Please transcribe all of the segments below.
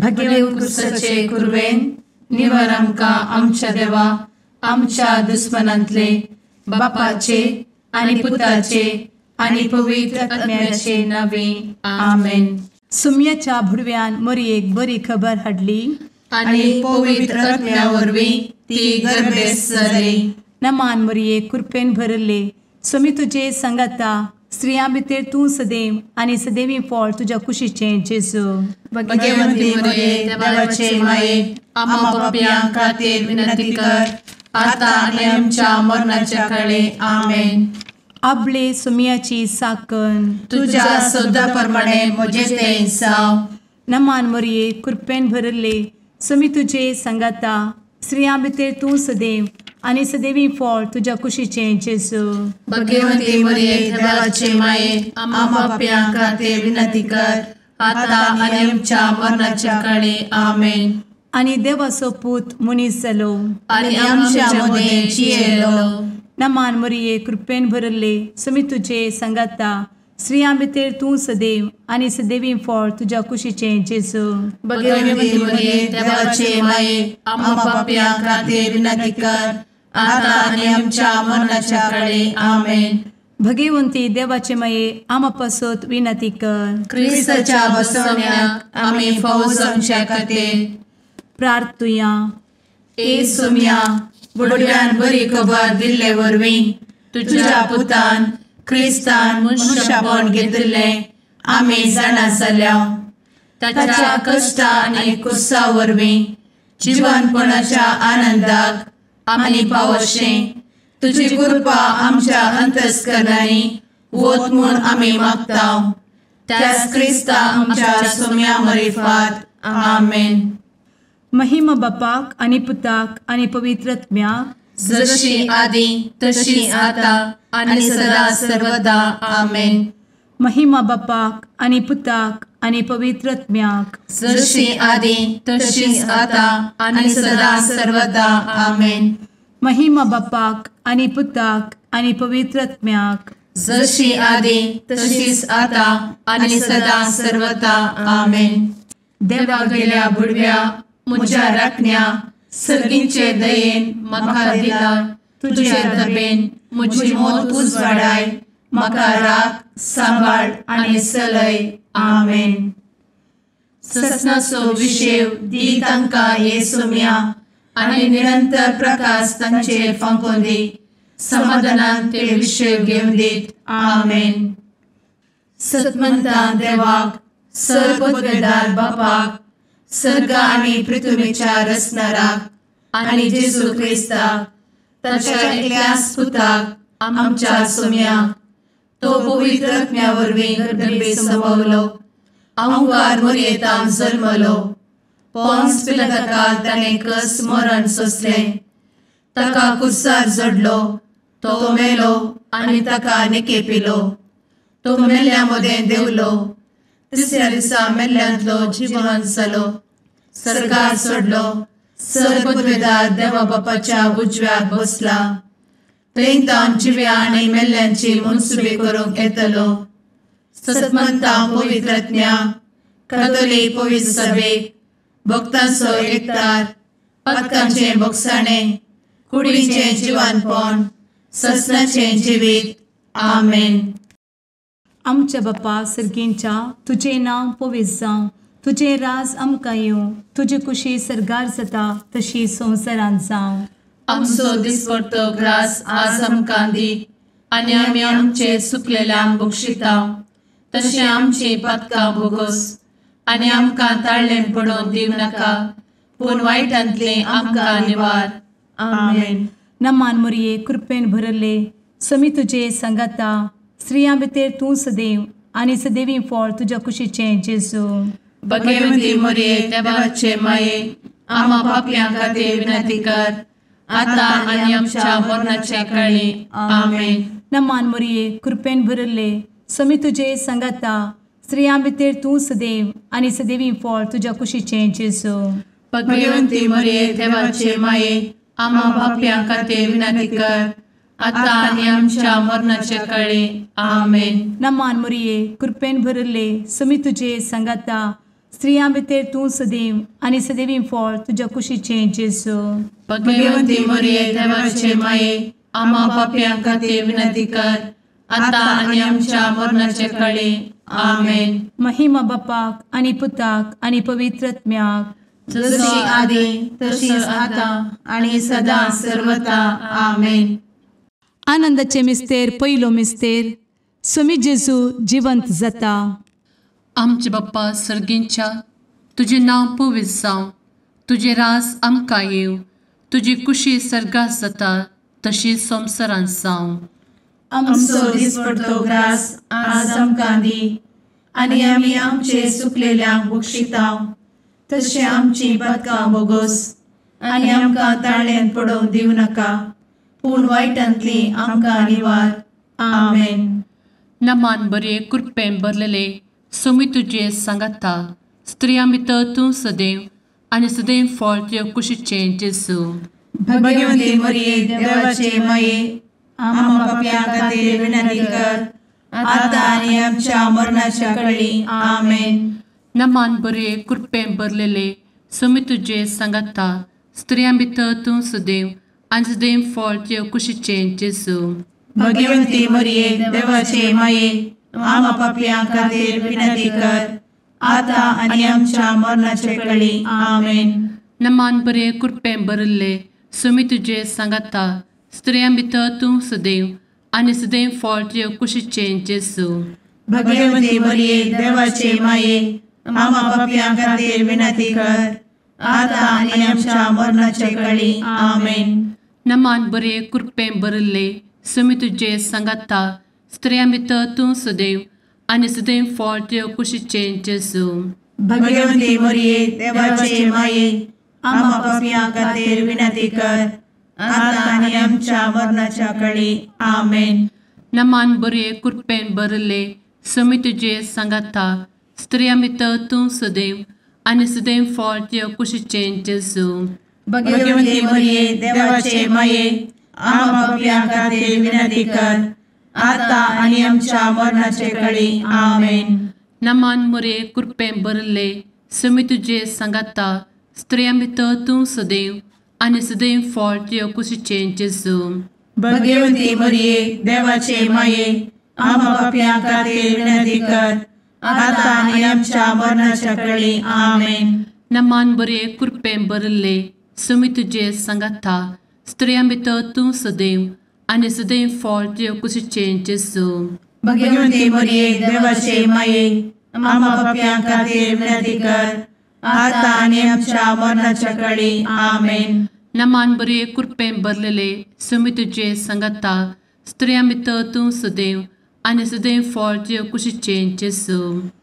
भगेव कुरवेन निवर आमकां आमच्या देवा आमच्या दुस्मनांतले बापाचे आनी पुताचे आनी पवित्र आत्म्याचे नावे आमेन. सुम्याच्या भुडव्यान मोरयेक बरी खबर हाडली आनी पवित्र आत्म्या वरवीं ती गर्भेस्त जाली. नमान मोरये, कृपेन भरले, स्वामी तुजे संगाता, स्त्रियां भितर तूं सदैव आनी सदैवी फळ तुज्या कुशीचें जेजू. भगवंती मोरये, देवाचे माये, आम्हा पापयां खातीर विनंती कर आता आनी आमच्या मरणाच्या काळे. आमेन. आपले सुम्याची साकन तुज्या सदा प्रमाणे म्हजें तें जावं. नमान मोरये, कृपेन भरले, स्वामी तुजे संगाता, स्त्रियां भितर तूं सदैव आनी सदैवी फळ तुज्या कुशीचें जेजू. भगवंती मोरये, देवाचे माये, आम्हा पापयां खातीर विनंती कर आता आनी आमच्या मरणाच्या काळे. आमेन. आनी देवाचो पूत मनीस जालो आनी आमच्या मदें जियेलो. नमान मोरये, कृपेन भरले, स्वामी तुजे संगाता, स्त्रियां भितर तूं सदैव आनी सदैवी फळ तुज्या कुशीचें जेजू. भगवंती मोरये, देवाचे माये, आम्हा पापयां खातीर विनंती कर आता आनी आमच्या मरणाच्या काळे. आमेन. भगवंती देवाचे माये, आम्हा पासत विनंती कर. क्रिस्ताच्या बसवण्याक आमी फावो जावच्या खातीर प्रार्थुया. ए सुम्या, बुडव्यान बरी खबर दिल्ले वरवीं तुज्या पुतान क्रिस्तान मनशापण घेतिल्लें आमी जाणा जाल्या. ताच्या कश्टा आनी कुसा वरवीं जिवनपणाच्या आनंदाक आमी पावशें तुजी कृपा आमच्या अंतस्करणांनी वत म्हूण आमी मागता. त्याच क्रिस्ता आमच्या सुम्या मरिफात. आमेन. महिमा बापाक आनी पुताक आनी पवित्र आत्म्याक, जशी आदी तशी आता आनी सदा सर्वदा. आमेन. महिमा बापाक आनी पुताक आनी पवित्र आत्म्याक, जशी आदी तशी आता आनी सदा सर्वदा. आमेन. महिमा बापाक आनी पुताक आनी पवित्र आत्म्याक, जशी आदी तशीच आता आनी सदा सर्वदा. आमेन. देवा गेल्या बुडव्या म्हज्या राखण्या सर्गींचे दयेन म्हाका दिला तुजे दबेन म्हजी मोत उजवाडाय, म्हाका राख सांबाळ आनी सलय. आमेन. ससनाचो विशेव दी तांकां हे सुम्या आनी निरंतर प्रकाश तांचेर फांकोवन दी, समाधानान ते विशेव घेवन दीत. आमेन. सतमंता देवाक, सर्वपदवेदार बापाक, सर्ग आनी पृथ्वीच्या रचणाराक आनी जेजू क्रिस्ताक ताच्या एकल्याच पुताक आमच्या सुम्याक, तो पवित्र आत्म्या वरवीं गर्भे संभवलो, अहंकार मोरयेतान जल्मलो, पोन्स पिलाताकाल ताणें कस मरण सोंसलें, ताका कुर्सार जडलो, तो मेलो आनी ताका निकेपिलो, तो मेल्ल्या मदें देंवलो, तिसऱ्या दिसा मेल्ल्यांतलो जिवन जालो, सर्गार सोडलो, सर्वपदवेदार देवा बापाच्या उजव्याक बसला, थंय तावन जिव्या आनी मेल्ल्यांची मनसुबी करूंक येतलो. सतमंता पवित्र आत्म्या, कातोलीक पवित्र सभेक, भक्तांचो एकतार, पातकांचें भोगसाणें, कुडीचें जिवानपण, ससनाचें जिवीत. आमेन. आमच्या बापा सर्गींच्या, तुजें नांव पवित्र जावं, तुजें राज आमकां येवं, तुजी कुशी सर्गार जाता तशी संवसारांत जावं. आमचो दिसपडतो ग्रास आज आमकां दी आनी आमी आमचे सुकलेल्यांक बक्षिता तशें आमची पातकां भोगोस आनी आमकां ताळ्ळें पडोवन दिवं नाका, पूण वायटांतलें आमकां निवार. आमेन. नमान मोरये, कृपेन भरले, स्वामी तुजे संगाता, स्त्रियां भितर तूं सदैव आनी सदैवी फळ तुज्या कुशीचें जेजू. भगवंती मोरये, देवाचे माये, आम्हा पापयां खातीर विनंती कर आता आनी आमच्या मरणाच्या काळी. आमेन. नमान मोरये, कृपेन भरले, स्वामी तुजे संगाता, स्त्रियां भितर तूं सदैव आनी सदैवी फळ तुज्या कुशीचें जेजू. भगवंती मोरये, देवाचे माये, आम्हा पापयां खातीर विनंती कर आता आनी आमच्या मरणाच्या काळी. आमेन. नमान मोरये, कृपेन भरले, स्वामी तुजे संगाता, स्त्रियां भितर तूं सदैव आनी सदैवी फळ तुज्या कुशीचें जेजू. भगवंती मरिये देवाचे माये, आम्हा पापयां खातीर विनंती कर, आतां आनी आमच्या मरणाचे कळे. आमेन. महिमा बापाक आनी पुताक आनी पवित्र आत्म्याक, जशी आदी तशीच आतां आनी सदां सर्वता. आमेन. आनंदाचे मिस्तेर पयलो मिस्तेर, स्वामी जेजू जिवंत जाता. आमचे बाप्पा सर्गींच्या, तुजें नांव पवित्र जावं, तुजें रास आमकां येवं, तुजी कुशी सर्गात जाता तशी संवसारांत जावं. आमचो दिसपडतो ग्रास आज आमकां दी, आनी आमी आमचे सुकलेल्यांक बक्षिता तशें आमची पातकां बोगोस, आनी आमकां ताळ्यांत पडोवंक दिवं नाका, पूण वायटांतली आमकां निवार. आमेन. नमान बरे कृपेन भरलेले स्वामी तुजे सांगाता, स्त्रियां भितर तूं सदैव आनी सदैव फळ तुज्या कुशीचें जेजू. भगवंती मरिये देवाचे माये, आम्हा पापयां खातीर विनंती कर, आतां आनी आमच्या मरणाच्या कळी. आमेन. नमान बरे कृपेन भरलेले स्वामी तुजे सांगाता, स्त्रियां भितर तूं सदैव आनी सदैव फळ तुज्या कुशीचें जेजू. भगवंती मरिये देवाचे माये, आम्हा पापयां खातीर विनंती कर, आतां आनी आमच्या मरणाचे कळी. आमेन. नमान बरे कृपेन भरिल्ले स्वामी तुजे सांगाता, स्त्रियां भितर तूं सदैव आनी सदैव फळ तुज्या कुशीचें जेजू. भगवंती मरिये देवाचे माये, आम्हा पापयां खातीर विनंती कर, आतां आनी आमच्या मरणाचे कळी. आमेन. नमान बरे कृपेन भरिल्ले स्वामी तुजे सांगाता, स्त्रियां भितर तूं सदैव आनी सदैव फळ तुज्या कुशीचें जेजू. भगवंती मरिये देवाचे माये, आम्हा पापयां खातीर विनंती कर, आतां आनी आमच्या मरणाच्या कळी. आमेन. नमान बरे कृपेन भरिल्ले स्वामी तुजे सांगाता, स्त्रियां भितर तूं सदैव आनी सदैव फळ तुज्या कुशीचें जेजू. भगवंती मरिये देवाचे माये, आम्हा पापयां खातीर विनंती कर, आतां आनी आमच्या मरणाचे कळी. आमेन. नमान मरिये कृपेन भरिल्ले स्वामी तुजे सांगाता, स्त्रियां भितर तूं सदैव आनी सदैव फळ तुज्या कुशीचें जेजू. भगवंती मरिये देवाचे माये, आम्हा पापयां खातीर विनंती कर, आतां आनी आमच्या मरणाच्या कळी. आमेन. नमान बरे कृपेन भरिल्ले स्वामी तुजे सांगाता, स्त्रियां भितर तूं सदैव आनी सदैव फळ तुज्या कुशीचें जेजू. भगवंती मरिये देवाचे माये, आम्हा पापयां खातीर विनंती कर, आतां आनी आमच्या मरणाच्या कळी. आमेन. नमान बरे कृपेन भरलेले स्वामी तुजे सांगाता, स्त्रियां भितर तूं सदैव आनी सदैव फळ तुज्या कुशीचें जेजू.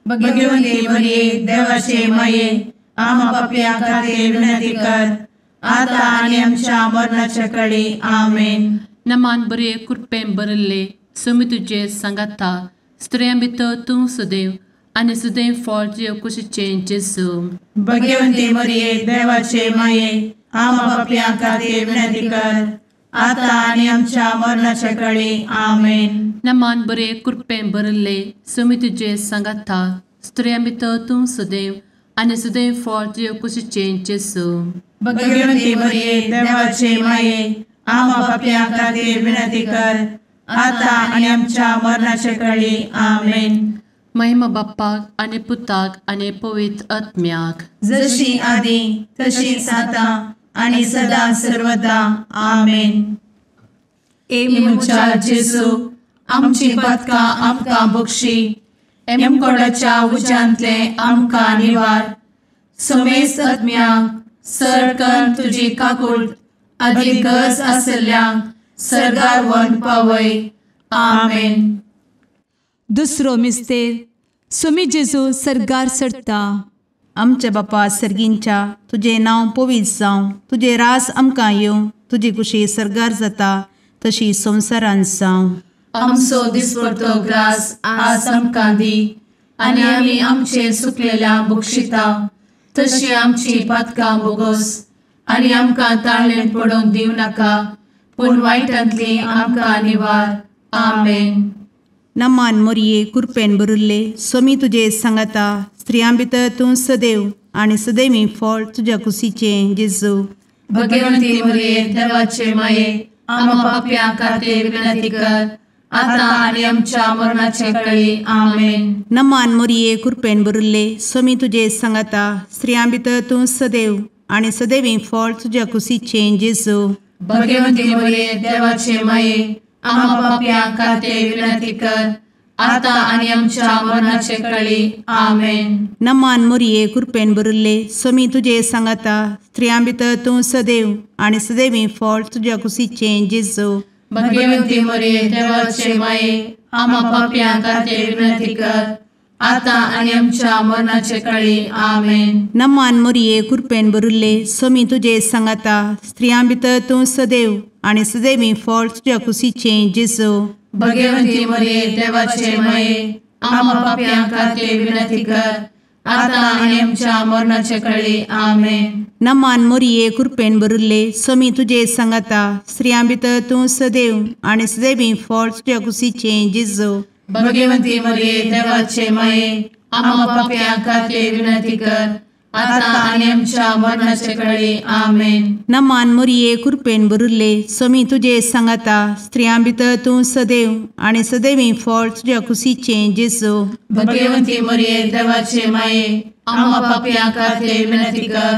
भगवंती मरिये देवाचे माये, आम्हा पापयां खातीर विनंती कर, आतां आनी आमच्या मरणाच्या कळी. आमेन. नमान बरे कृपेन भरिल्ले स्वामी तुजे सांगाता, स्त्रियां भितर तूं सदैव आनी सदैव फळ तुज्या कुशीचें जेजू. भगवंती मरिये देवाचे माये, आम्हा पापयां खातीर विनंती कर, आतां आनी आमच्या मरणाच्या कळी. आमेन. नमान बरे कृपेन भरिल्ले स्वामी तुजे सांगाता, स्त्रियां भितर तूं सदैव आनी सदैव फळ तुज्या कुशीचें जेजू. भगवंती मरिये देवाचे माये, आम्हा पापयां खातीर विनंती कर, आतां आनी आमच्या मरणाचे कळी. आमेन. महिमा बाप्पाक आनी पुताक आनी पवित्र आत्म्याक, जशी आदी तशीच आतां आनी सदां सर्वदा. आमेन. ए म्हज्या जेजू, आमची पातकां आमकां बक्षी, एमकोडाच्या उज्यांतले आमकां निवार, समेस्त आत्म्यांक सरकन तुजी काकूट आदी गरज आशिल्ल्यांक सर्गार व्हरून पावय. आमेन. दुसरो मिस्तेर, स्वामी जेजू सर्गार चडटा. आमच्या बापा सर्गींच्या, तुजें नांव पवित्र जावं, तुजें रास आमकां येवं, तुजी कुशी सर्गार जाता तशी संवसारांत जावं. आमचो दिसपडतो ग्रास आज आमकां दी, आनी आमी आमचे सुकलेल्या बक्षिता तशी आमची पातकां बोगोस, आनी आमकां ताळ्ळेंत पडोवंक दिवं नाका, पूण वायटांतली आमकां निवार. आमेन. नमान मोरये कुरपेन बरुल्ले सोमी तुजे सांगाता स्त्रियां भितर तूं सदैव आनी सदैवी फळ तुज्या कुशीचें जेजू. भगवंती मोरये देवाचे माये आमा पापयां खातीर विनंती कर आतां आनी आमच्या मरणाचे कळी. आमेन. नमान मोरये कुरपेन बरुल्ले सोमी तुजे सांगाता स्त्रियां भितर तूं सदैव आनी सदैवी फळ तुज्या कुशीचें जेजू. भगवंती मोरये देवाचे माये आमा पापयां खातीर विनंती कर आतां आनी आमच्या मरणाचे कळी. आमेन. नमान मोरये कुरपेन बरुल्ले सोमी तुजे सांगाता स्त्रियां भितर तूं सदैव आनी सदैवी फळ तुज्या कुशीचें जेजू. भगवंती मोरये देवाचे माये आमा पापयां खातीर विनंती कर आतां आनी आमच्या मरणाचे कळी. आमेन. नमान मोरये कुरपेन बरुल्ले सोमी तुजे सांगाता स्त्रियां भितर तूं सदैव आनी सदैवी फळ तुज्या कुशीचें जेजू. भगवंती मोरये देवाचे माये आमा पापयां खातीर विनंती कर आतां आनी आमच्या मरणाचे कळी. आमेन. नमान मोरये कुरपेन बरुल्ले सोमी तुजे सांगाता स्त्रियां भितर तूं सदैव आनी सदैवी फळ तुज्या कुशीचें जेजू. भगवंती मोरये देवाचे माये आमा पापयां खातीर विनंती कर आतां आनी आमच्या मरणाचे कळी. आमेन. नमान मोरये कुरपेन बरुल्ले सोमी तुजे सांगाता स्त्रियां भितर तूं सदैव आनी सदैवी फळ तुज्या कुशीचें जेजू. भगवंती मोरये देवाचे माये आमा पापयां खातीर विनंती कर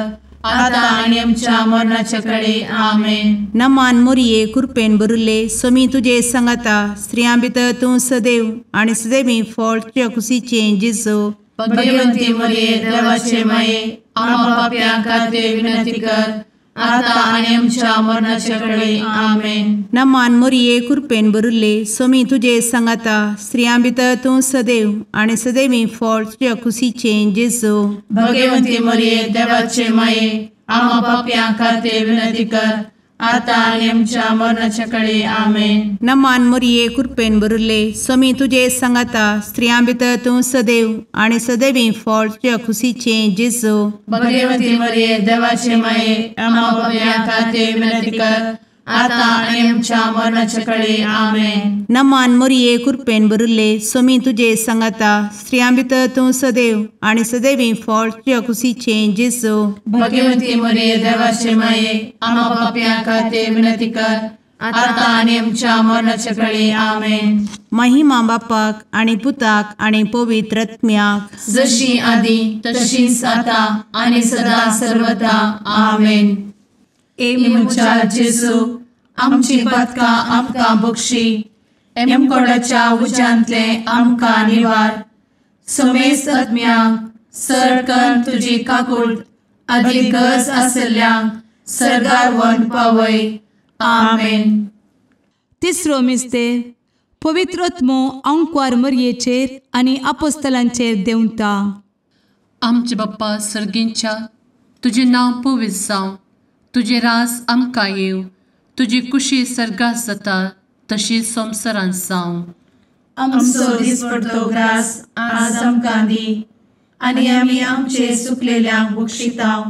आतां आनी आमच्या मरणाचे कळी. आमेन. नमान मोरये कुरपेन बरुल्ले सोमी तुजे सांगाता स्त्रियां भितर तूं सदैव आनी सदैवी फळ तुज्या कुशीचें जेजू. भगवंती मोरये देवाचे माये आमा पापयां खातीर विनंती कर आतां आनी आमच्या मरणाचे कळी. आमेन. नमान मोरये कुरपेन बरुल्ले सोमी तुजे सांगाता स्त्रियां भितर तूं सदैव आनी सदैवी फळ तुज्या कुशीचें जेजू. भगवंती मोरये देवाचे माये आमा पापयां खातीर विनंती कर आतां आनी आमच्या मरणाचे कळी. आमेन. नमान मोरये कुरपेन बरुल्ले सोमी तुजे सांगाता स्त्रियां भितर तूं सदैव आनी सदैवी फळ तुज्या कुशीचें जेजू. भगवंती मोरये देवाचे माये आमा पापयां खातीर विनंती कर आतां आनी आमच्या मरणाचे कळी. आमेन. नमान मोरये कुरपेन बरुल्ले सोमी तुजे सांगाता स्त्रियां भितर तूं सदैव आनी सदैवी फळ तुज्या कुशीचें जेजू. भगवंती मोरये देवाचे माये आमा पापयां खातीर विनंती कर आतां आनी आमच्या मरणाचे कळी. आमेन. महिमा बापाक आनी पुताक आनी पवित्र आत्म्याक, जशी आदी तशीच आतां आनी सदा सर्वदा. आमेन. ए म्हज्या जेजू आमची पातकां आमकां बक्षी, एमकोडाच्या उज्यांतले आमकां निवार, समेस्त आत्म्यांक सरकन तुजी काकूट आदी गरज आसल्ल्यांक सर्गार व्हरून पावय. आमेन. तिसरो मिस्तेर पवित्र आत्मो आंकवार मरयेचेर आनी आपोस्तलांचेर देंवता. आमचे बाप्पा सर्गींच्या तुजें नांव पवित्र जावं, तुजें राज आमकां येवं, तुजी कुशी सर्गात जाता तशी संवसारांत जावं. आमचो दिसपडतो ग्रास आज आमकां दी आनी आमी आमचे सुकलेल्यांक बक्षितांव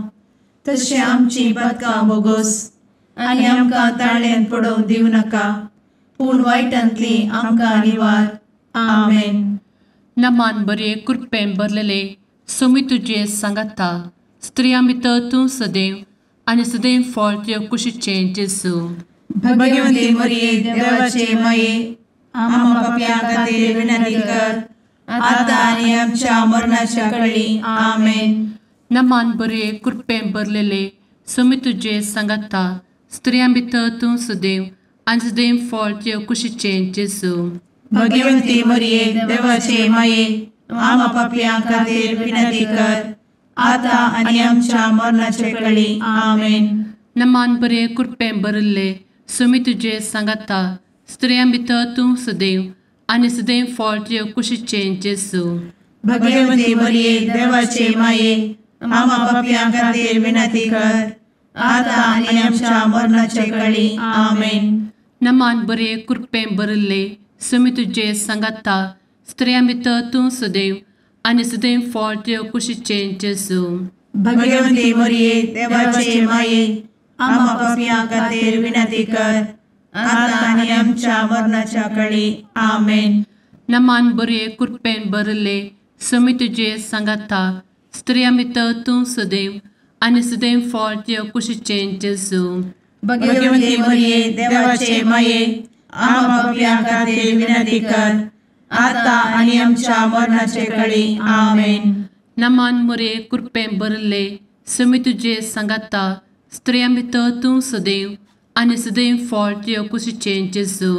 तशें आमची पातकां बोगोस आनी आमकां ताळ्यान पडोवंक दिवं नाका पूण वायटांतली आमकां निवार. आमेन. नमान बरे कुरपेन भरलेले सोमी तुजे सांगाता स्त्रियां भितर तूं सदैव आनी सदैव फळ तुज्या कुशीचें जेजू. भगवंती मोरये देवाचे माये आमा पापयां खातीर विनंती कर आतां आनी आमच्या मरणाच्या कळी. आमेन. नमान बरे कुरपेन भरलेले सोमी तुजे सांगाता स्त्रियां भितर तूं सदैव आनी सदैव फळ तुज्या कुशीचें जेजू. भगवंती मोरये देवाचे माये आमा पापयां खातीर विनंती कर आतां आनी आमच्या मरणाचे कळी. आमेन. नमान बरे कुरपें भरिल्ले सोमी तुजे सांगाता स्त्रियां भितर तूं सदैव आनी सदैव फळ तुज्या कुशीचें जेजू. भगवंती मोरये देवाचे माये आमा पापयां खातीर विनंती कर आतां आनी आमच्या मरणाचे कळी. आमेन. नमान बरे कुरपें भरिल्ले सोमी तुजे सांगाता स्त्रियां भितर तूं सदैव आनी सदैव फळ तुज्या कुशीचें जेजू. भगवंती मोरये देवाचे माये आमा पापयां खातीर विनंती कर आतां आनी आमच्या मरणाच्या कळी. आमेन. नमान बरे कृपेन भरले स्वामी तुजे सांगाता स्त्रियां भितर तूं सदैव आनी सदैव फळ तुज्या कुशीचें जेजू। भगवती मरिये देवाचे माये आम्हा पाप्यां खातीर विनंती कर आता आनी आमच्या मरणाचे कळी। आमेन। नमान मरिये कृपेन भरले स्वामी तुजे सांगाता स्त्रियां भितर तूं सदैव आनी सदैव फळ तुज्या कुशीचें जेजू।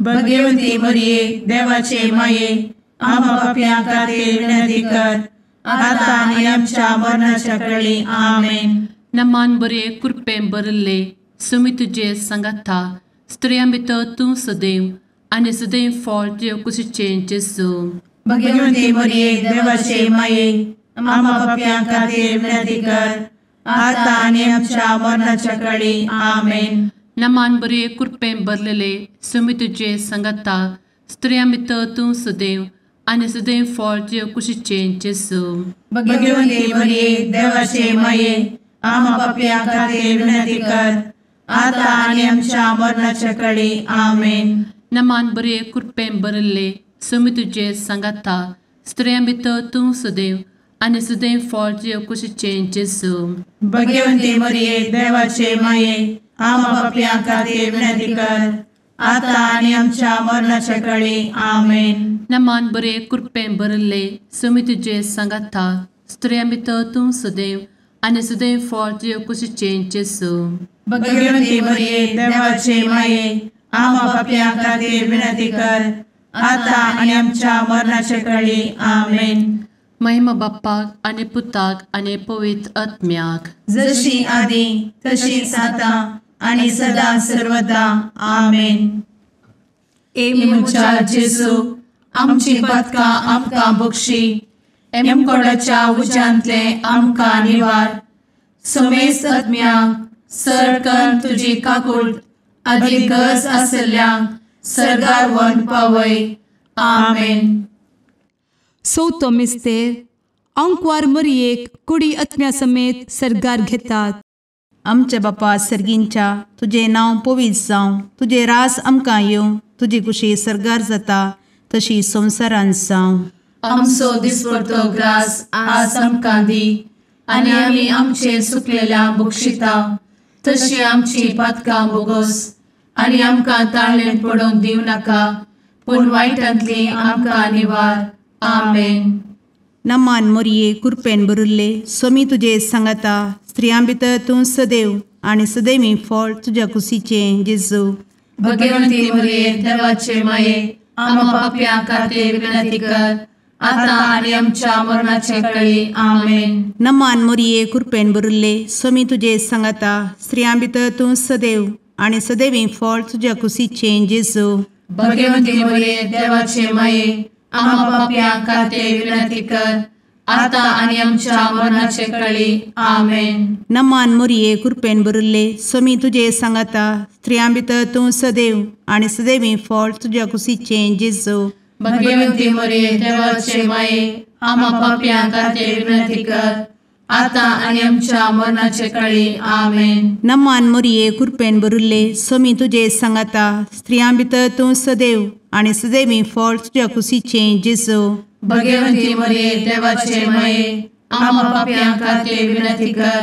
भगवती मरिये देवाचे माये आम्हा पाप्यां खातीर विनंती कर आता आनी आमच्या मरणाच्या कळी। आमेन। नमान बरे कृपेन भरले स्वामी तुजे सांगाता स्त्रियां भितर तूं सदैव आनी सदैव फळ तुज्या कुशीचें जेजू। भगवती मरिये देवाचे माये आम्हा पाप्यां खातीर विनंती कर आता आनी आमच्या मरणाच्या कळी। आमेन। नमान बरे कृपेन भरलेले स्वामी तुजे सांगाता स्त्रियां भितर तूं सदैव आनी सदैव फळ तुज्या कुशीचें जेजू। भगवती मरिये देवाचे माये आम्हा पाप्यां खातीर विनंती कर आता आनी आमच्या मरणाच्या कळी। आमेन। नमान बरे कृपेन भरले स्वामी तुजे सांगाता स्त्रियां भितर तूं सदैव आनी सदैव फळ तुज्या कुशीचें जेजू। भगवती मरिये देवाचे माये आम्हा पाप्यां खातीर विनंती कर आता आनी आमच्या मरणाच्या कळी। आमेन। नमान बरे कृपेन भरले स्वामी तुजे सांगाता स्त्रियां भितर तूं सदैव आनी सदैव फळ तुज्या कुशीचें जेजू। भगवती मरिये देवाचे माये आम्हा पाप्यां खातीर विनंती कर आता आनी आमच्या मरणाच्या कळी। आमेन। महिमा बाप्पाक आनी पुताक आनी पवित्र आत्म्याक, जशी आदी तशीच आता आनी सदा सर्वदा। आमेन। ए म्हज्या जेजू आमची पातकां आमकां बक्षी, एमकोडाच्या उज्यांतले आमकां निवार, समेस्त आत्म्यांक सरकन तुजी काकूट आदी गरज आसल्ल्यांक सर्गार व्हरून पावय। आमेन। चवथो मिस्तेर आंकवार मरियेक कुडी आत्म्या समेत सर्गार घेतात। आमच्या बापा सर्गींच्या तुजें नांव पवित्र जावं, तुजें राज आमकां येवं, तुजी कुशी सर्गार जाता तशी संवसारांत जावं। आमचो दिसपडतो ग्रास आज आमकां दी आनी आमी आमचे सुकलेल्या बक्षिता तशी आमची पातकां बोगोस आनी आमकां ताळेन पडोवंक दिवं नाका पूण वायटांतली आमकां निवार। आमेन। नमान मोरये कृपेन भरिल्ले स्वामी तुजे सांगाता स्त्रियां भितर तूं सदैव आनी सदैवी फळ तुज्या कुशीचें जेजू। भगवंती मोरये देवाचे माये आम्हा पाप्यां खातीर विनंती कर आता आनी आमच्या मरणाचे कळी। आमेन। नमान मोरये कृपेन भरिल्ले स्वामी तुजे सांगाता स्त्रियां भितर तूं सदैव आनी सदैवी फळ तुज्या कुशीचें जेजू। भगवंती मोरये देवाचे माये आम्हा पाप्यां खातीर विनंती कर आता आनी आमच्या मरणाचे कळी। आमेन। नमान मोरये कृपेन भरिल्ले स्वामी तुजे सांगाता स्त्रियां भितर तूं सदैव आनी सदैवी फळ तुज्या कुशीचें जेजू। भगवंती मोरये देवाचे माये आम्हा पाप्यां खातीर विनंती कर आता आनी आमच्या मरणाचे कळी। आमेन। नमान मोरये कृपेन भरिल्ले स्वामी तुजे सांगाता स्त्रियां भितर तूं सदैव आनी सदैवी फळ तुज्या कुशीचें जेजू। भगवंती मोरये देवाचे माये आम्हा पाप्यां खातीर विनंती कर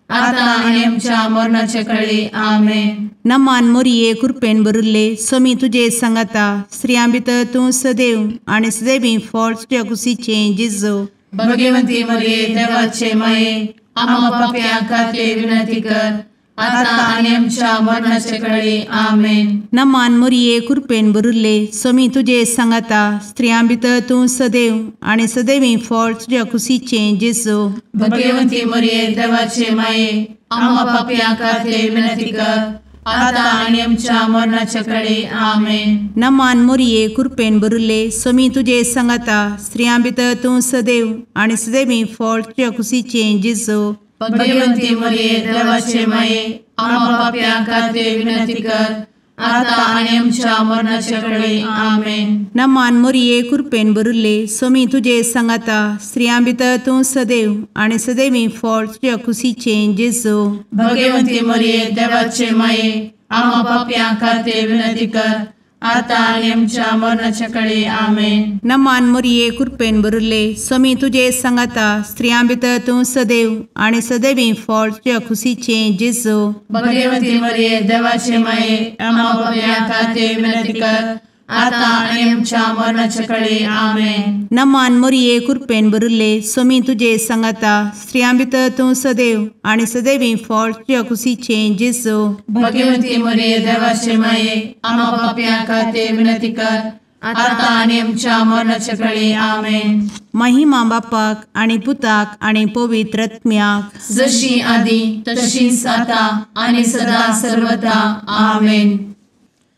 आता आनी आमच्या मरणाचे कळी। आमेन। नमान मोरये कृपेन भरिल्ले स्वामी तुजे सांगाता स्त्रियां भितर तूं सदैव आनी सदैवी फळ तुज्या कुशीचें जेजू। भगवंती मोरये देवाचे माये आम्हा पाप्यां खातीर विनंती कर आता आनी आमच्या मरणाचे कळी। आमेन। नमान मोरये कृपेन भरिल्ले स्वामी तुजे सांगाता स्त्रियां भितर तूं सदैव आनी सदैवी फळ तुज्या कुशीचें जेजू। भगवंती मोरये देवाचे माये आम्हा पाप्यां खातीर विनंती कर आता आनी आमच्या मरणाचे कळी। आमेन। नमान मोरये कृपेन भरिल्ले स्वामी तुजे सांगाता स्त्रियां भितर तूं सदैव आनी सदैवी फळ तुज्या कुशीचें जेजू। भगवंती मोरये देवाचे माये आम्हा पाप्यां खातीर विनंती कर आता आनी आमच्या मरणाचे कळी। आमेन। नमान मोरये कृपेन भरिल्ले स्वामी तुजे सांगाता स्त्रियां भितर तूं सदैव आनी सदैवी फळ तुज्या कुशीचें जेजू। भगवंती मोरये देवाचे माये आम्हा पाप्यां खातीर विनंती कर आतां आनी आमच्या मरणाच्या कळे. आमेन. नमान मोरये कृपेन भरिल्ले, स्वामी तुजे सांगाता, स्त्रियां भितर तूं सदैव आनी सदैवी फळ तुज्या खुशीचें जेजू. भगवती मरिये देवाचे माये, आम्हा पाप्यां खातीर विनंती कर, आतां आनी आमच्या मरणाच्या कळे. आमेन. नमान मोरये कृपेन भरिल्ले, स्वामी तुजे सांगाता, स्त्रियां भितर तूं सदैव आनी सदैवी फळ तुज्या खुशीचें जेजू. भगवती मरिये देवाचे माये, आम्हा पाप्यां खातीर विनंती कर, आतां आनी आमच्या मरणाच्या कळे. आमेन. महिमा बापाक आनी पुताक आनी पवित्र आत्म्याक, जशी आदी तशीच आतां आनी सदा सर्वदा. आमेन.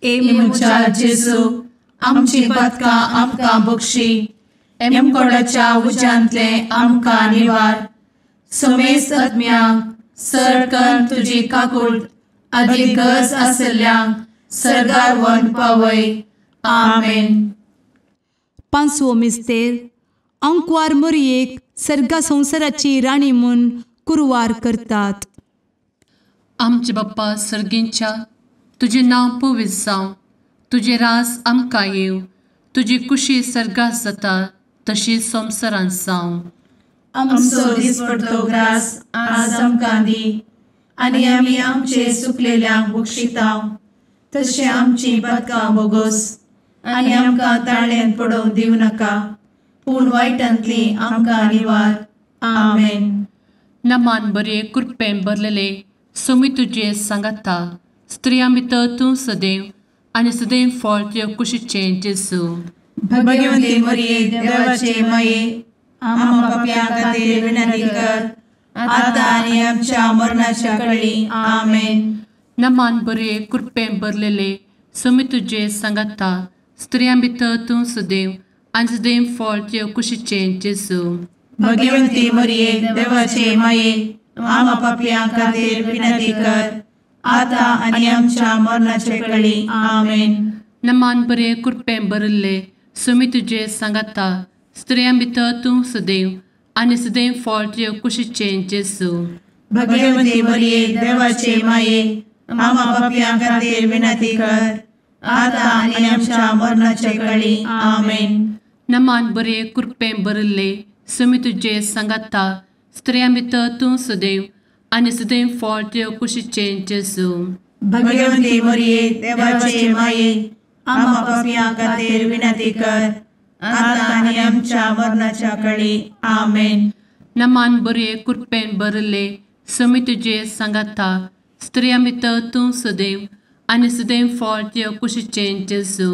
ए म्हज्या जेजू, आमची पातकां आमकां बक्षी, एमकोडाच्या उज्यांतले आमकां निवार, समेस्त आत्म्यांक सरकन तुजी काकूट आदी गरज आसल्ल्यांक सर्गार व्हरून पावय. आमेन. पांचवो मिस्तेर. आंकवार मोरयेक सर्गा संवसाराची राणी म्हूण कुरवार करतात. आमचे बाप्पा सर्गींच्या, तुजें नांव पवित्र जावं, तुजें राज आमकां येवं, तुजी कुशी सर्गात जाता तशी संवसारांत जावं. आमचो दिसपडतो ग्रास आज आमकां दी, आनी आमी आमचे सुकलेल्यांक बक्षितांव, तशें आमची पातकां बोगोस, आनी आमकां ताळ्यांत पडोवंक दिवं नाका, पूण वायटांतली आमकां निवार. आमेन. नमान बरे कृपेन भरलेले, स्वामी तुजे सांगाता, स्त्रियां भितर तूं सदैव आनी सदैव फळ तुज्या कुशीचें जेजू. भगवती मरिये देवाचे माये, आम्हा पाप्यां खातीर विनंती कर, आतां आनी आमच्या मरणाच्या कळी. आमेन. नमान बरे कृपेन भरलेले, स्वामी तुजे सांगाता, स्त्रियां भितर तूं सदैव आनी सदैव फळ तुज्या कुशीचें जेजू. भगवती मरिये देवाचे माये, आम्हा पाप्यां खातीर विनंती कर, आतां आनी आमच्या मरणाच्या कळी. आमेन. नमान बरे कृपेन भरिल्ले, स्वामी तुजे सांगाता, स्त्रियां भितर तूं सदैव आनी सदैव फळ तुज्या कुशीचें जेजू. भगवती मरिये देवाचे माये, आम्हा पाप्यां खातीर विनंती कर, आतां आनी आमच्या मरणाच्या कळी. आमेन. नमान बरे कृपेन भरिल्ले, स्वामी तुजे सांगाता, स्त्रियां भितर तूं सदैव आनी सदैव फळ तुज्या कुशीचें जेजू. भगवती मरिये देवाचे माये, आम्हा पाप्यां खातीर विनंती कर, आतां आनी आमच्या मरणाच्या कळी. आमेन. नमान बरे कृपेन भरिल्ले, स्वामी तुजे सांगाता, स्त्रियां भितर तूं सदैव आनी सदैव फळ तुज्या कुशीचें जेजू.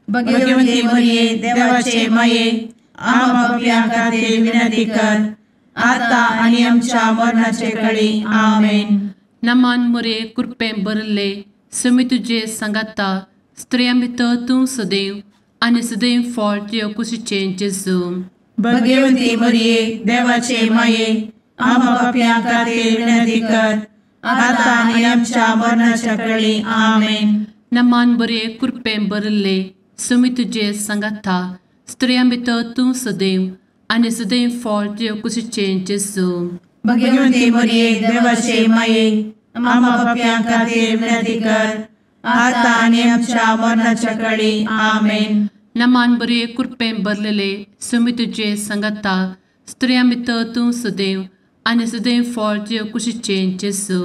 भगवती मरिये देवाचे माये, आम्हा पाप्यां खातीर विनंती कर, आतां आनी आमच्या मरणाचे कळी. आमेन. नमान मोरये कृपेन भरिल्ले, स्वामी तुजे सांगाता, स्त्रियां भितर तूं सदैव आनी सदैव फळ तुज्या कुशीचें जेजू. भगवती मरिये देवाचे माये, आम्हा पाप्यां खातीर विनंती कर, आतां आनी आमच्या मरणाच्या कळी. आमेन. नमान बरे कृपेन भरिल्ले, स्वामी तुजे सांगाता, स्त्रियां भितर तूं सदैव आनी सदैव फळ तुज्या कुशीचें जेजू. भगवती मरिये देवाचे माये, आम्हा पाप्यां खातीर विनंती कर, आतां आनी आमच्या मरणाच्या कळी. आमेन. नमान बरे कृपेन भरलेले, स्वामी तुजे सांगाता, स्त्रियां भितर तूं सदैव आनी सदैव फळ तुज्या कुशीचें जेजू.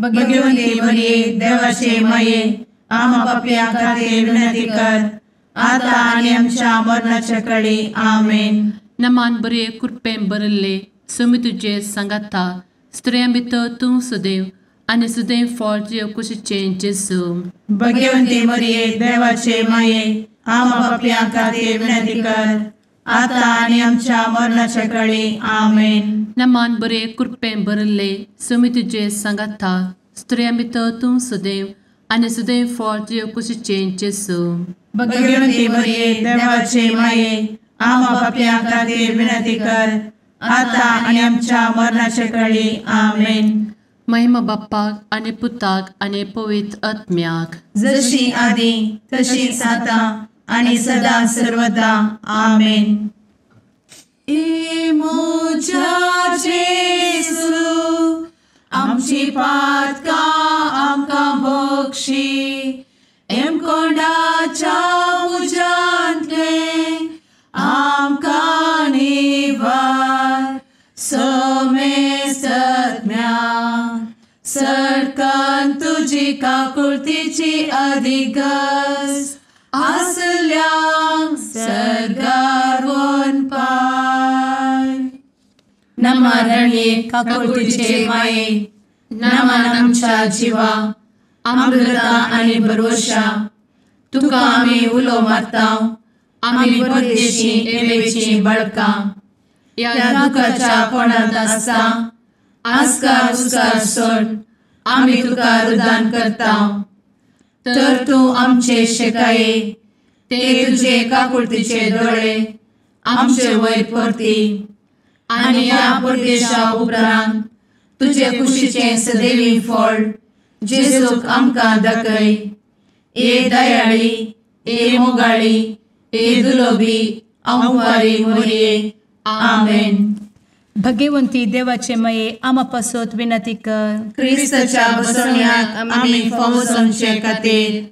भगवती मरिये देवाचे माये, आम्हा पाप्यां खातीर विनंती कर, आतां आनी आमच्या मरणाच्या कळी. आमेन. नमान बरे कृपेन भरिल्ले, स्वामी तुजे सांगाता, स्त्रियां भितर तूं सदैव आनी सदैव फळ तुज्या कुशीचें जेजू. भगवती मरिये देवाचे माये, आम्हा पाप्यां खातीर विनंती कर, आतां आनी आमच्या मरणाच्या कळी. आमेन. नमान बरे कृपेन भरिल्ले, स्वामी तुजे सांगाता, स्त्रियां भितर तूं सदैव आनी सदैव फळ तुज्या कुशीचें जेजू. भगवती मरिये देवाचे माये, आम्हा पाप्यां खातीर विनंती कर, आतां आनी आमच्या मरणाच्या कळी. आमेन. महिमा बाप्पाक आनी पुताक आनी पवित्र आत्म्याक, जशी आदी तशीच आतां आनी सदा सर्वदा. आमेन. ए म्हज्या जेजू, आमची पातकां आमकां बक्षी, एमकोंडाच्या तुजी काकुळतीची अधिगस आसल्यांक सर्गार वनपाय. नमा रणये काकुळतीचे माये, नमन आमच्या जिवा, अमृता आनी भरवशा, तुका आमी उलो मारता, आमी परदेशी एवेची बळकां, ह्या दुखाच्या कोणांत आसता आस्कार उस्कार सोड आमी तुका रुदान करता. तर तूं आमचे शेकाये ते तुजे काकुळतीचे दोळे आमचे वयर परती आनी ह्या परदेशा उपरांत तुजे कुशीचें सदैवी फळ जेजूक आमकां दाखय. ए दयाळी, ए मोगाळी, ए दुलोबी अंवारी मोरये. आमेन. भगवंती देवाचे मये आमा पासत विनंती कर. क्रिस्ताच्या बसवण्याक आमी फावो जावचे खातीर.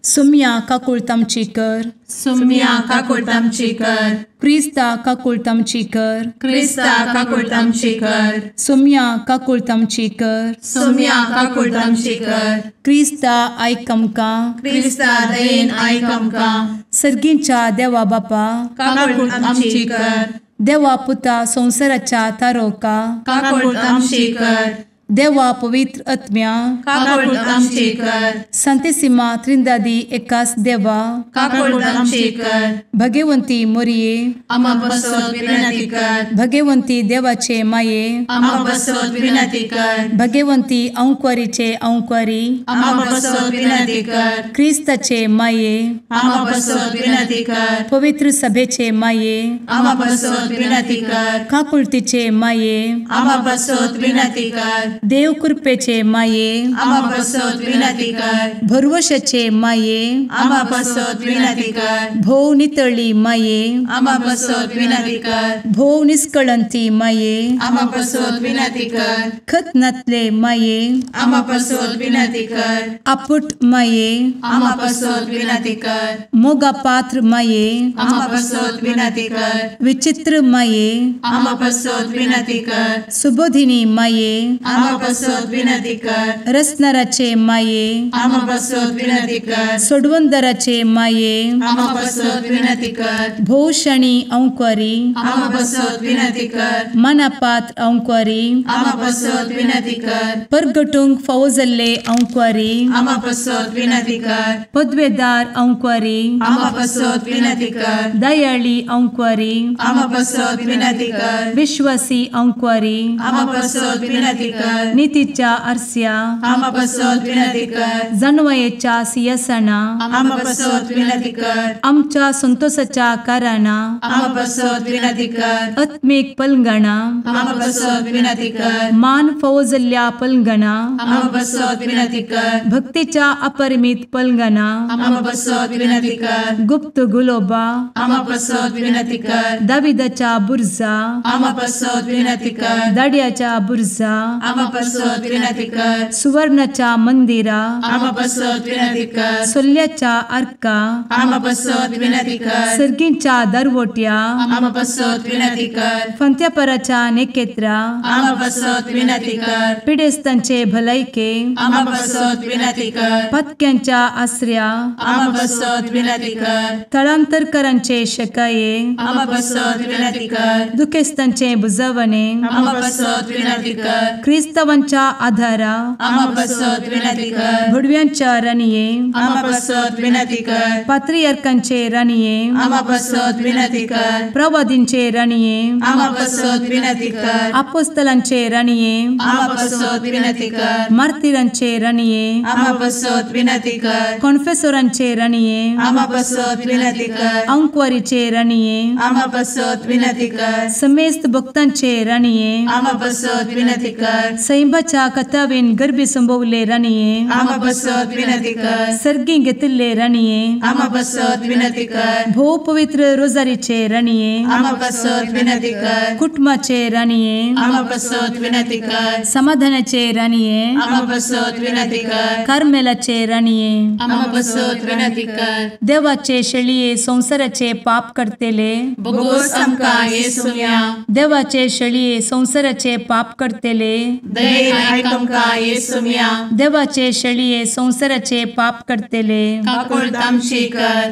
सुम्या काकुळत आमची कर. सुम्या काकुळत आमची कर. क्रिस्ता काकुळत आमची कर. क्रिस्ता काकुळत आमची कर. सुम्या काकुळत आमची कर. सुम्या काकुळत आमची कर. क्रिस्ता आयक आमकां. क्रिस्ता दयेन आयक आमकां. सर्गींच्या देवा बापा काकुळत आमची कर. देवा पुता संवसाराच्या तारोका काकुळत आमची कर. देवा पवित्र आत्म्या काकुळत आमची कर. संतेसिमा त्रिंदादी एकास देवा काकुळत आमची कर. भगवंती मोरये आमा पासत विनंती कर. भगवंती देवाचे माये आमा पासत विनंती कर. भगवंती अंकुरीचे अंकुरी आमा पासत विनंती कर. क्रिस्ताचे माये आमा पासत विनंती कर. पवित्र सभेचे माये आमा पासत विनंती कर. काकुळतीचे माये आमा पासत विनंती कर. देव कृपेचे माये आमा पासत विनंती कर. भरवशाचे माये आमा पासत विनंती कर. भोव नितळी माये आमा पासत विनंती कर. भोव निष्कळंती माये आमा पासत विनंती कर. खत नातले माये आमा पासत विनंती कर. आपुट माये आमा पासत विनंती कर. मोगा पात्र माये आमा पासत विनंती कर. विचित्र माये आमा पासत विनंती कर. सुबोधिनी माये आमा पासत विनंती कर. रसनाराचे माये आमा पासत विनंती कर. सोडवंदराचे माये आमा पासत विनंती कर. भोवशणी अंकुरी आमा पासत विनंती कर. मनापात्र अंकुरी आमा पासत विनंती कर. परगटूंक फावो जाल्ले अंकुरी आमा पासत विनंती कर. पदवेदार अंकुरी आमा पासत विनंती कर. दयाळी अंकुरी आमा पासत विनंती कर. विश्वासी अंकुरी आमा पासत विनंती कर. नितीच्या आरस्या आमा पासत विनंती कर. जानवयेच्या सिंहासना आमा पासत विनंती कर. आमच्या संतोषाच्या कारणा आमा पासत विनंती कर. आत्मीक पलंगणा आमा पासत विनंती कर. मान फावो जाल्ल्या पलंगणा आमा पासत विनंती कर. भक्तीच्या अपरिमित पलंगणा आमा पासत विनंती कर. गुप्त गुलोबा आमा पासत विनंती कर. दाविदाच्या बुर्जा आमा पासत विनंती कर. दाड्याच्या बुर्जा आमा पासत विनंती कर. सुवर्णाच्या मंदिरा आमा पासत विनंती कर. सोल्ल्याच्या आर्का आमा पासत विनंती कर. सर्गींच्या दरवट्या आमा पासत विनंती कर. फंत्यापराच्या नेकेत्रा आमा पासत विनंती कर. पिडेस्तांचे भलायके आमा पासत विनंती कर. पत्क्यांच्या आसऱ्या आमा पासत विनंती कर. थळांतरकरांचे शकाये आमा पासत विनंती कर. दुखेस्तांचे बुजवणे आमा पासत विनंती कर. क्रिस्तावांच्या आधारा आमा पासत विनंती कर. भुडव्यांच्या राणये आमा पासत विनंती कर. पात्रियार्कांचे राणये आमा पासत विनंती कर. प्रवादींचे राणये आमा पासत विनंती कर. आपोस्तलांचे राणये आमा पासत विनंती कर. मार्तिरांचे राणये आमा पासत विनंती कर. कॉन्फेसोरांचे राणये आमा पासत विनंती कर. अंकुवारीचे राणये आमा पासत विनंती कर. समेस्त भक्तांचे राणये आमा पासत विनंती कर. सैंबाच्या कथावेन गर्भी संभवले राणये आमा पासत विनंती कर. सर्गी घेतिल्ले राणये आमा पासत विनंती कर. भोव पवित्र रोजारीचे राणये आमा पासत विनंती कर. कुटुंबाचे राणये आमा पासत विनंती कर. समाधानाचे राणये आमा पासत विनंती कर. कार्मेलाचे राणये आमा पासत विनंती कर. देवाचे शेळये संवसाराचे पाप करतेले बोगोस आमकां येसुम्या देवाचे शेळये संवसाराचे पाप करतेले दयेन आयक आमकां येसुम्या। देवाचे शेळये संवसाराचे पाप करतले काकुळट आमची कर।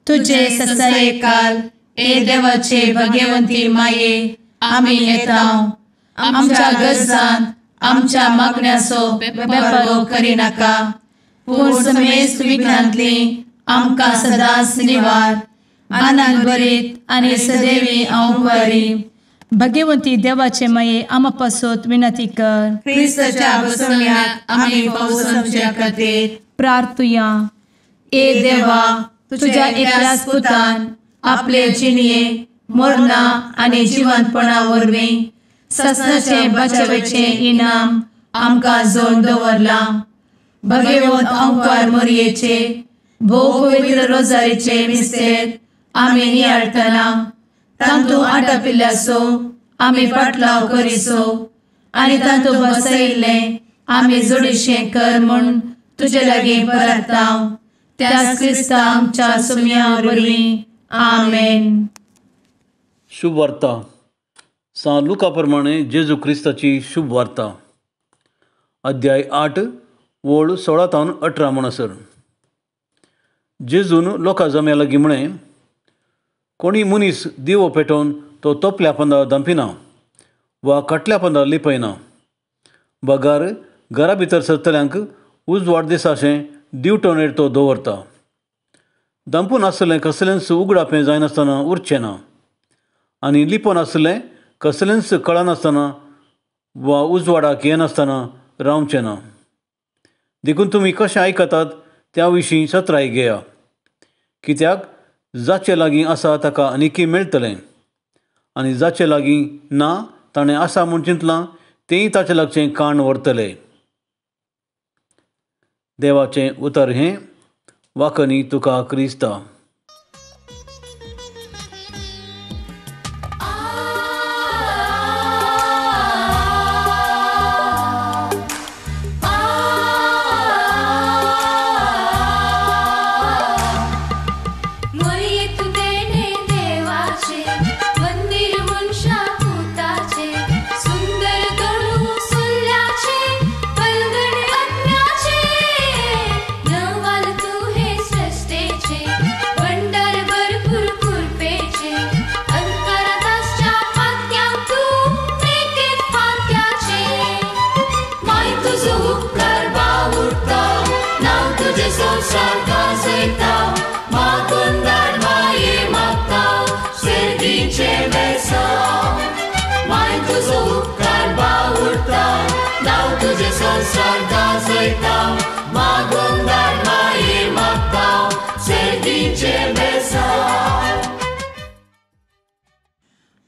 तुजे ससायेकाल ए देवाचे भगवंती माये आमी येता आमच्या गरजान आमच्या मागण्याचो बेपर्वो करिनाका पूण समेस्त विघ्नांतली आमकां सदांच निवार। आनंद भरीत आनी सदैवी अंकुरी भगवंती देवाचे माये आमा पासत विनंती कर। क्रिस्ताच्या बसवण्याक आमी पावसाच्या खातीर प्रार्थुया। ए देवा तुझ्या एकल्याच पुतान आपले जिणये मरणा आनी जिवंतपणा वरवीं ससनाचे बचावेचे इनाम आमकां जोडून दवरलां। भगवंत अंकार मोरयेचे भोव पवित्र रोजारीचे मिस्तेर आमी नियाळटना तांतू आटापिल्ल्याचो आमी पाटलाव करिसो आनी तांतू बसयिल्लें आमी जोडीशें कर म्हूण तुजे लागीं परता त्याच क्रिस्ता आमच्या सुम्या वरवीं आमेन। शुभ वार्ता सांत लुका प्रमाणे जेजू क्रिस्ताची शुभ वार्ता अध्याय 8 ओळ 16 तावन 18 म्हणसर। जेजून लोकां जम्या लागीं म्हळें, कोणी मनीस दिवो पेटोवन तो तोपल्या पंदा धांपिना वा काटल्या पंदा लिपयना, बगार घरा भितर सरतल्यांक उजवाड दिसाशें दिवटणेर तो दवरता। धांपून आसलें कसलेंच उगडापें जायनासतना उरचें ना आनी लिपोन आसलें कसलेंच कळनासतना वा उजवाडाक येनासतना रावचें ना। देखून तुमी कशें आयकतात त्या विशीं सत्राय घेया, कित्याक जाचे लागीं आसा ताका आनीकय मेळटलें आनी जाचे लागीं ना ताणें आसा म्हूण चिंतलां तेंय ताचे लागचें काण व्हरतले। देवाचें उतर हें वाकनी तुका क्रिस्ता।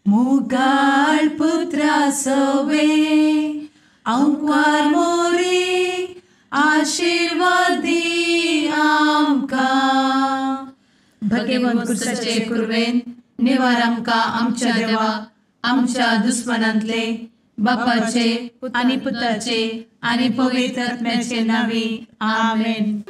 मुगाळ पुत्रा सवे अंकुर मोरी आशीर्वादी आमकां। भगवंत क्रिस्ताचे कुर्वेन निवार आमकां आमच्या देवा आमच्या दुस्मनांतले बापाचे आनी पुताचे आनी पवित्र आत्म्याचे नांवी आमेन।